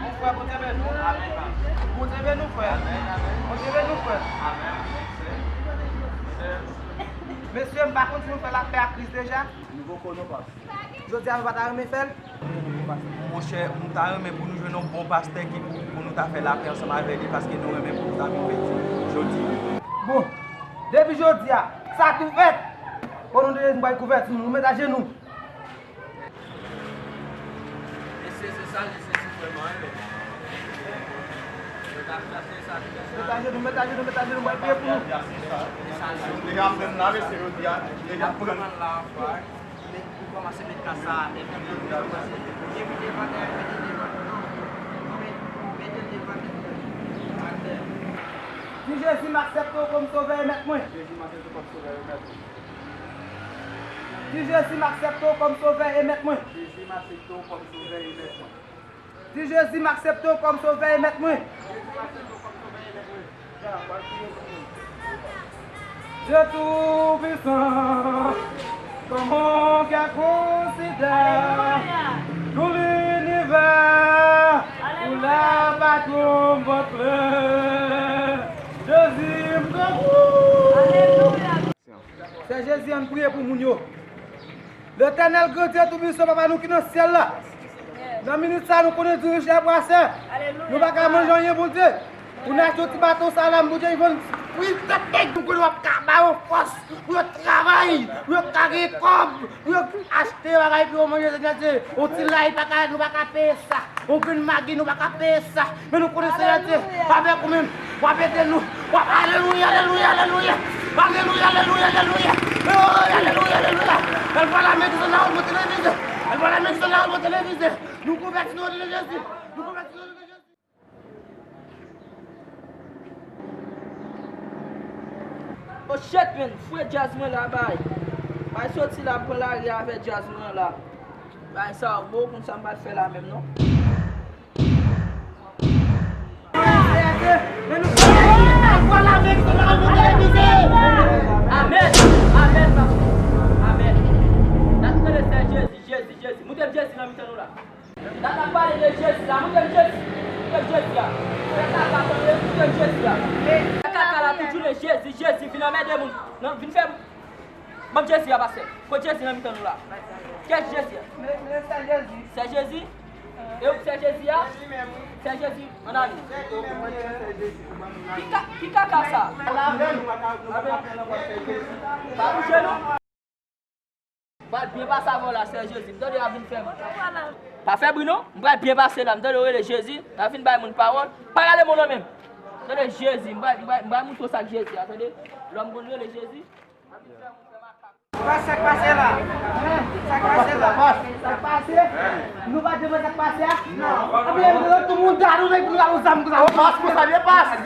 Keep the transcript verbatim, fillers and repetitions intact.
Mon frè, Bondye beni w. Bondye beni w, frè. Bondye beni w, frè. Mesye, m pa konn si nou fè lapè ak Kris deja. Nou poko non, pas. Jodi a nou pa ta renmen fè l? Monchè, m ta renmen pou nou jwenn yon bon pastè ki pou, pou nou ta fè lapè ansanm avè li, paske nou renmen pou nou ta konvèti jodi. Bon, depi jodi a, sa tou fèt. O non de Jezi, m pral konvèti nou, nou met ajenou. Mesye, se sa, mesye, se vrèman, hein, men. Met ajenou, met ajenou, met ajenou, m pral priye pou nou. Deja frè m la, mesye, jodi a, deja frè m. Met, ou kòmanse met kas sa atè. Epi devan dèyè, mete devan, non. Met, mete devan dèyè. Atè. Di Jezi, m aksepte w kòm Sovè e Mèt mwen. Jezi, m aksepte w kòm Sovè e Mèt mwen. Di Jezi, m aksepte w kòm Sovè e Mèt mwen. Jezi, m aksepte w kòm Sovè e Mèt mwen. Di Jezi, m aksepte w kòm Sovè e Mèt mwen. Dieu Tout-Puissant, ton mon cœur considère tout l'univers où la patrouille vos pleurs. Jezi, m tankou. Sè Jezi, ann priye pou moun yo. Letènèl, Gran Dye Toupisan, Papa nou ki nan syèl la, nan minit sa, nou konnen dirije apre asè. Nou pa ka manje anyen, Bondye. Pou n achte yon ti baton sa la, Bondye, li vann fwi tèt nèg, nou konnen w ap ka ba yo fòs pou yo travay, pou yo ka gen kòb, pou yo achte bagay pou yo manje, Seyè Dye. Yon ti lay, pa ka, nou pa ka peye sa. Yon grenn magi, nou pa ka peye sa. Men nou konnen, Seyè Dye, avèk ou menm, w ap ede nou. W ap, alelouya, alelouya, alelouya. Alelouya, alelouya, alelouya. Oh, alelouya, alelouya. Elle voit la main qui s'en a au télévisé. Elle voit la main qui s'en a au télévisé. Nou konvèti nou o non de Jezi. Nou konvèti nou o non de Jezi. Oh shit, man. Fwe djaz mwen la, bay. Bay soti la, m pran lari avè djaz mwen la. Bay sa, ou konn sa m pral fè la menm, non? Amèn. Amèn, papa. Amèn. N ap tande Sè Jezi, Jezi, Jezi. Moute m Jezi nan mitan nou la. N ap pale de Jezi la, moute m Jezi. Moute m Jezi a. Fè kaka tande, moute m Jezi a. Fè kaka la tout jounen, Jezi, Jezi, vin anmède moun. Non, vin fè Ban m Jezi a, pastè. Kot Jezi nan mitan nou la? Kiyès Jezi a? Sè Jezi. Sè Jezi? E ou Sè Jezi a? Sè Jezi, ann ale. Ki ka-, ki kaka sa? Pa bouje non. Pral byen pase avè w la, sè Jezi. M tande w ap vin fè m. Pa fè bri non. M pral byen pase la. M tande w rele Jezi. N ap vin bay moun pawòl. Pa gade moun nan menm. M tande Jezi. M pral, m pral, m pral moutre w sa k Jezi a, tande. Lòm konn rele Jezi. Pas, sa k pase la? Sa k pase la? Sa k pase? Nou pa te wè sa k pase a? Non. Ebyen, tout moun ta nou pou nou zam konsa. Pas konsa, byen pas.